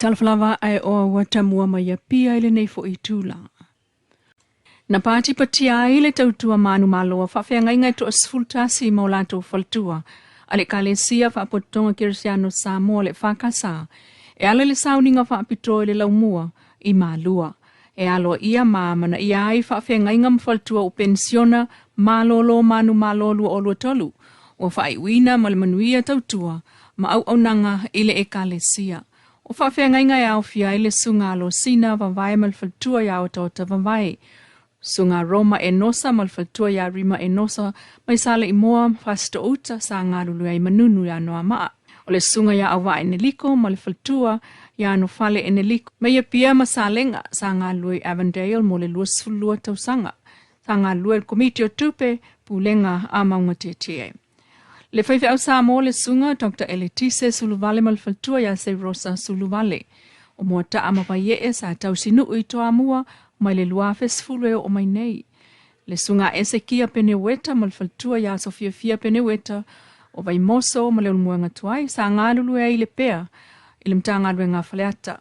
Talofa lava ae oa ua tamua mai Apia i lenei foi itula. Na patipatia ai le tautua manumalo a faafeagaiga e toa-11 ma o latou faletua a le Ekalesia Faapotopotoga Kerisiano Samoa le EFKS e ala i le sauniga faapitoa i le laumua i Malua. E aloaia ma amanaia ai faafeagaiga ma faletua ua penisiona malolo manumalo 2023 ua faaiuina ma le manuia tautua ma auaunaga i le Ekalesia. O faafeagaiga e aofia ai le Susuga Alosina Vavae ma le faletua ia Otaota Vavae, Susuga Roma Enosa ma le faletua ia Rima Enosa mai Saleimoa ma Fasitouta sa galulue ai Manunu ia Noamaa. O le Susuga ia Auvaa Eneliko ma le faletua ia Nofale Eneliko mai Apia ma Salega sa galulue i Avondale mo le 22 tausaga. Sa galulue i le Komiti o Tupe, Pulega a Mauga Tietie. Le faifeau Samoa le Susuga Dr Eletise Suluvale ma le faletua ia Seirosa Suluvale. O Moataa ma Vaiee sa tausinuu i Toamua mai le 2010 e oo mai nei. Le Susuga Esekia Peneueta ma le faletua ia Sofiafia Peneueta o Vaimoso ma Leulumoega Tuai sa galulue ai i Lepea i le Matagaluega a Faleata.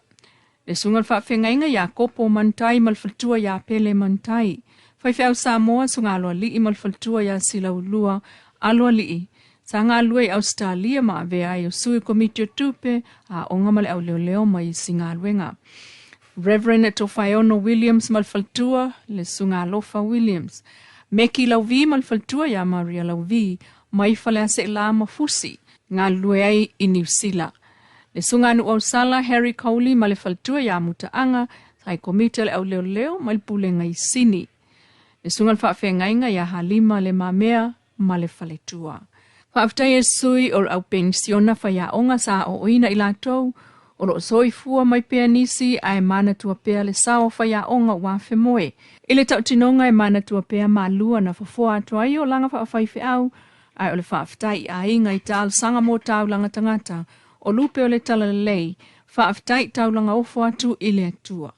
Le Susuga i le Faafeagaiga ia Kopo Manutai ma le faletua ia Pele Manutai. Faifeau Samoa, Susuga Aloalii ma le faletua ia Silaulua Aloalii sa galulue i Ausetalia ma avea ai o sui o Komiti o Tupe, Aoga ma le Auleoleo ma isi galuega. Reverend Tofaeono Williams ma le faletua, le Susuga Alofa Williams. Meki Lauvi ma le faletua ia Maria Lauvi mai Faleaseela ma Fusi, galulue ai i Niu Sila. Le Susuga Nuuausala Harry Cowley ma le faletua ia Mutaaga, sa i Komiti o le Auleoleo ma le Pulega i Sini. Le Susuga i le Faafeagaiga ia Halima Le Mamea ma le faletua. Faafetai e sui o le au penisiona faiaoga sa aoaoina i latou o lo o soifua mai pea nisi ae manatua pea le sao o faiaoga ua afemoe. I le tautinoga e manatua pea Malua na fofoa atu ai olaga faafaifeau ae o le faafetai i aiga i talosaga mo taulaga tagata o lupe o le talalelei, faafetai i taulaga ofo atu i le Atua.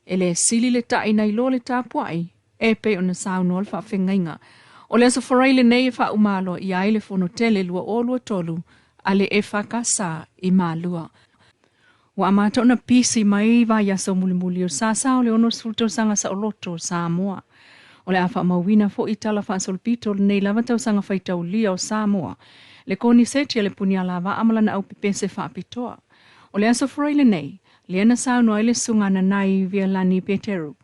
E le sili le ta'i nai lo le tapuai, e pei ona saunoa le faafeagaiga. O le Aso Faraile lenei e faauma aloaia ai le Fono Tele 2023 a le EFKS i Malua. Ua amata ona pisi mai vaiaso mulimuli o sasa o le 60 tausaga saoloto o Samoa. O le a faamauina foi tala faasolopito o lenei lava tausaga faitaulia o Samoa, le koniseti a le Punialavaa ma lana aupepese faapitoa. O le Aso Faraile lenei, lea na saunoa ai le Susuga Nanai Vialani Peteru,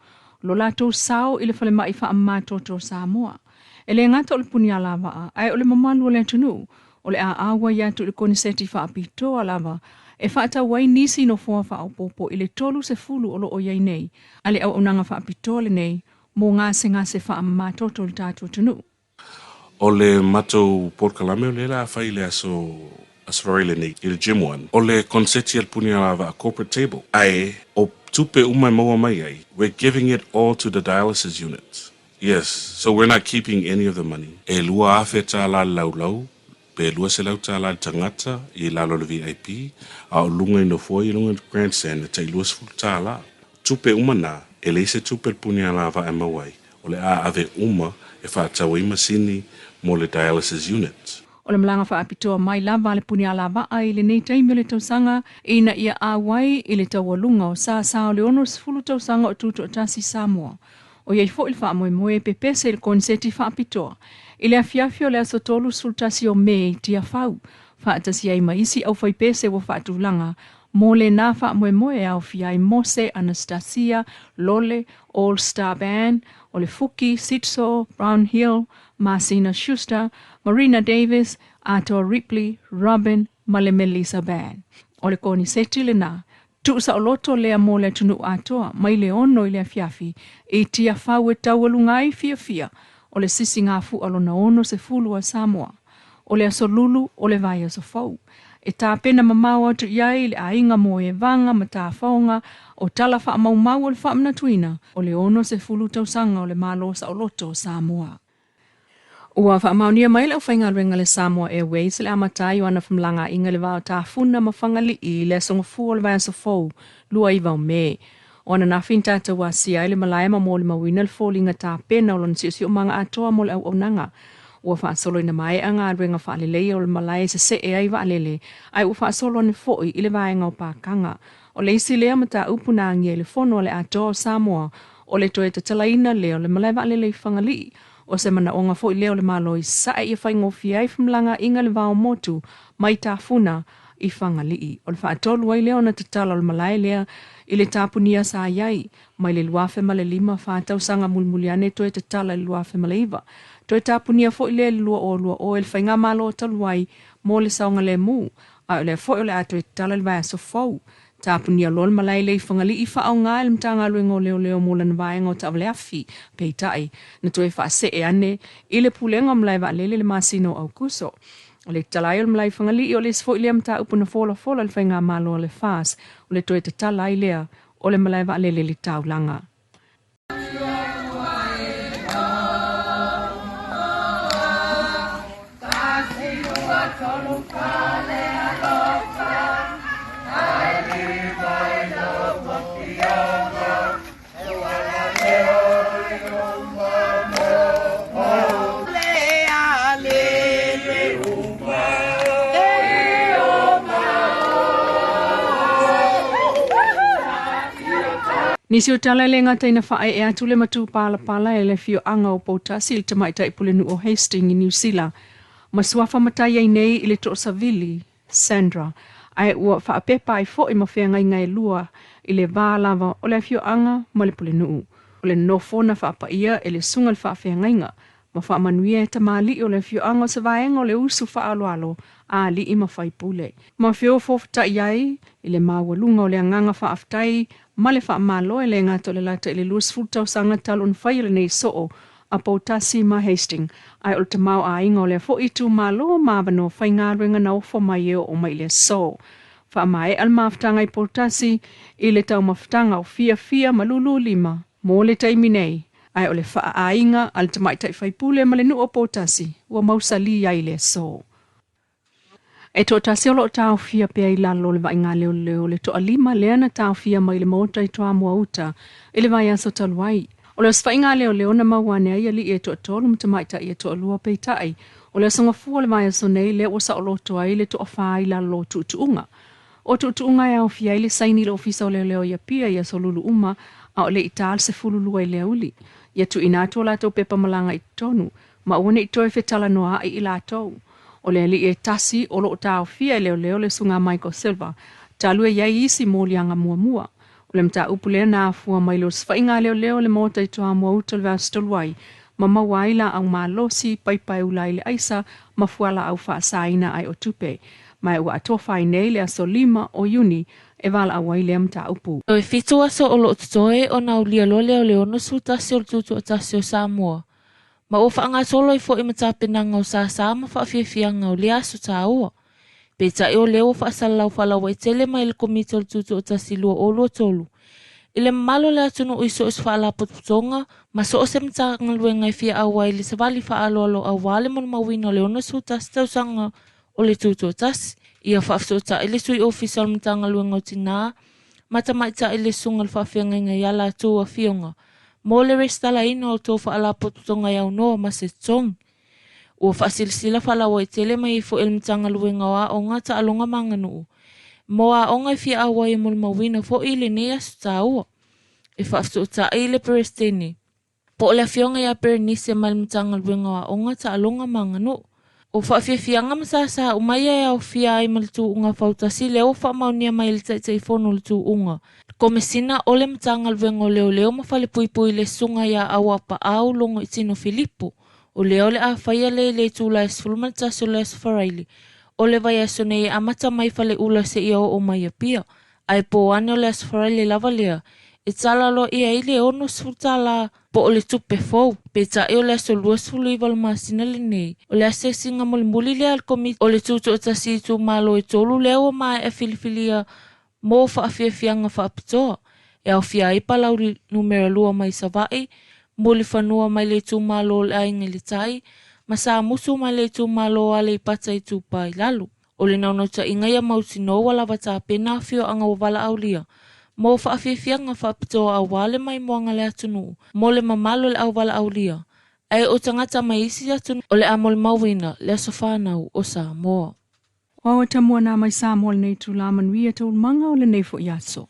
lo latou sao i le falemai faamamatoto o Samoa. E le gata o le Punialavaa, ae o le mamalu o le atunuu, o le a auai atu i le koniseti faapitoa lava e faatau ai nisi nofoa faaopoopo i le 30 o lo o i ai nei a le auaunaga faapitoa lenei mo gasegase faamamatoto o le tatou atunuu. O le matou polokalame o lea la a fai i le aso Aso Faraile nei i le Gym One, o le konseti a le Punialavaa Corporate Table, ae o tupe uma e maua mai ai, we're giving it all to the dialysis unit. Yes, so we're not keeping any of the money. E $2,000 le laulau, pe $200 le tagata i lalo o le VIP, a o luga i nofoa i luga i le grandstand e tai $20. Tupe uma na, e leai se tupe le Punialavaa e maua ai, o le a ave uma e faatau ai masini mo le dialysis unit. O le malaga faapitoa mai lava a le Punialavaa i lenei taimi o le tausaga ina ia auai i le taualuga o sasa o le 60 tausaga o Tutoatasi Samoa. O i ai foi le faamoemoe e pepese i le koniseti faapitoa i le afiafi o le aso 31 o Me i Tiafau, faatasi ai ma isi aufaipese ua faatulaga mo lena faamoemoe e aofia ai Mose, Anastasia, Lole, All Star Band, o le Fuki, Sitso, Brown Hill, Masina Schuster, Marina Davis, Atoa Ripley, Robin ma le Melissa Band. O le koniseti lena, tuusaoloto lea mo le atunuu atoa mai le 6 i le afiafi i Tiafau e taualuga ai fiafia o le sisigafua lona 60 a Samoa. O le aso Lulu o le vaiaso fou. E tapena mamao atu i ai le aiga mo Evaga ma Tafaoga o tala faamaumau o le faamanatuina o le 60 tausaga o le Malo Saoloto o Samoa. Ua faamaonia mai le aufaigaluega a le Samoa Airways le amata ai o ana femalagaaiga i le va o Tafuna ma Fagalii i le aso Gafua o le vaiaso fou, 29 o Me. O ananafi na tatou asia ai le malae ma molimauina le foliga tapena o lona siosiomaga atoa mo le auaunaga. Ua faasoloina maea galuega faaleleia o le malae e sese'e ai vaalele, ae ua faasolo ane fo'i i le vaega o pakaga. O le isi lea mataupu na agia i le fono a le Atoa o Samoa, o le toe tatalaina lea o le malae vaalele i Fagalii. O se manaoga fo'i lea o le Malo i Sasae ia faigofie ai femalagaaiga le va o motu mai Tafuna i Fagalii. O le faatolu ai lea ona tatala o le malae lea i le tapunia sa i ai mai le 2005, 4 tausaga mulimuli ane toe tatala i le 2009. Toe tapunia fo'i lea i le 2020 e le faigamalo talu ai mo le saogalemu, a o lea fo'i o le a toe tatala le vaiaso fou. Tapunia loa le malae lea i Fagalii, faaaoga e le Matagaluega o Leoleo mo lana vaega o taavaleafi. Peitai, na toe faasee ane i le Pulega o Malae Vaalele le masina o Aukuso. O le tatala ai o le malae i Fagalii o le isi fo'i lea mataupu na folafola le faigamalo a le FAS, o le toe tatala ai lea o le malae vaalele i le taulaga. Nisi o tala e le gata ina faaee atu le matupalapala e le afioaga o Poutasi i le tamaitai pulenuu o Hastings i Niu Sila ma suafa matai ai nei i le toosavili Sandra, ae ua faapepa ai fo'i ma feagaiga e lua i le va lava o le afioaga ma le pulenuu. O le nofo na faapaia e le susuga i le faafeagaiga ma faamanuia e tamalii o le afioaga o se vaega o le usu faaaloalo a alii ma faipule ma feofofeta'i ai i le maualuga o le agaga faafetai ma le faamalo e le gata o le lata i le 20 tausaga talu ona faia lenei soo a Poutasi ma Hastings, ae o le tamaoaiga o lea fo'i itumalo ma avanoa faigaluega na ofo mai e oo mai i le aso. Faamaea le mafutaga i Poutasi i le taumafataga o fiafia ma lulu lima mo le taimi nei, ae o le faaaiga a le tamaitai faipule ma le nuu o Poutasi ua mausali ai le aso. E toatasi o loo taofia pea i lalo o le vaaiga leoleo, le toalima lea na taofia mai le maota i Toamua Uta i le vaiaso talu ai. O le osofaiga leoleo na maua ane ai alii e toatolu ma tamaitai e toalua. Peitai, o le aso Gafua o le vaiaso nei lea ua saoloto ai le toafa i lalo o tuutuuga. O tuutuuga e aofia ai le saini i le ofisa o leoleo i Apia i aso lulu uma a o le i tā le 12 i le aoauli. Ia tuuina atu o latou pepa malaga i totonu ma ua nei toe fetalanoaai i latou. O le alii e tasi o loo taofia e leoleo le susuga Michael Silva, talu e iai isi moliaga muamua. O le mataupu lea na afua mai le osofaiga leoleo le maota i Toamua Uta le vaiaso talu ai ma maua ai laau malosi, paipai ula i le aisa ma fualaau faasaina ai o tupe. Ma ua atofa ai nei le aso 5 o Iuni e valaau ai lea mataupu. Toe 7 aso o loo totoe ona aulia loa lea o le 61 o le Tutoatasi o Samoa. Ma ua faagasolo ai fo'i ma tapenaga o sāsā ma faafiafiaga o lea aso tāua. Peitai o lea ua faasalalau faalauaitele mai le Komiti o le Tutoatasi 2023 i le mamalu o le atunuu i so o se faalapotopotoga ma so o se Matagaluega e fia auai i le savali faaaloalo auā le molimauina o le 61 tausaga o le Tutoatasi. Ia faafesootai le sui ofisa o le Matagaluega o Tinā ma Tamaitai le susuga i le faafeagaiga i a latou afioga mo le resitalaina o tou faalapotopotoga e aunoa ma se totogi. Ua faasilasila faalauaitele mai ai fo'i e le Matagaluega o Aoga, Taaloga ma Aganuu mo aoga e fia auai e molimauina fo'i i lenei aso tāua. E faafesootai le Peresetene po o le afioga ia Berenice mai le Matagaluega o Aoga, Taaloga ma Aganuu. O faafiafiaga ma sāsā uma ia e aofia ai ma le tuuga fautasi lea ua faamaonia mai e le Taitaifono o le tuuga Komesina o le Matagaluega o Leoleo ma Falepuipui le susuga ia Auapaau Logoitino Filipo. O lea o le a faia le i le itula e 11 o le aso Faraile o le vaiaso nei e amata mai Faleula seia oo mai Apia, ae po ane o le aso Faraile lava lea e tala loa ʻia ai le $60 po o le tupe fou. Peitai o le aso 29 o le masina lenei o le asiasiga mulimuli lea a le Komiti o le Tutoatasi i itumalo e tolu lea ua maea filifilia mo faafiafiaga faapitoa e aofia ai Palauli numera 2 mai Savaii, Mulifanua mai le itumalo o le Aiga i le Tai, ma Samusu mai le itumalo o Aleipata Itupa i Lalo. O le naunautaiga ia mautinoa ua lava tapena afioaga ua valaaulia mo faafiafiaga faapitoa auā le maimoaga a le atunuu mo le mamalu o le auvalaaulia. Ae o tagata mai isi atunuu o le a molimauina le aso fanau o Samoa. O tamua na mai Samoa lenei tula manuia taualumaga o lenei fo'i aso.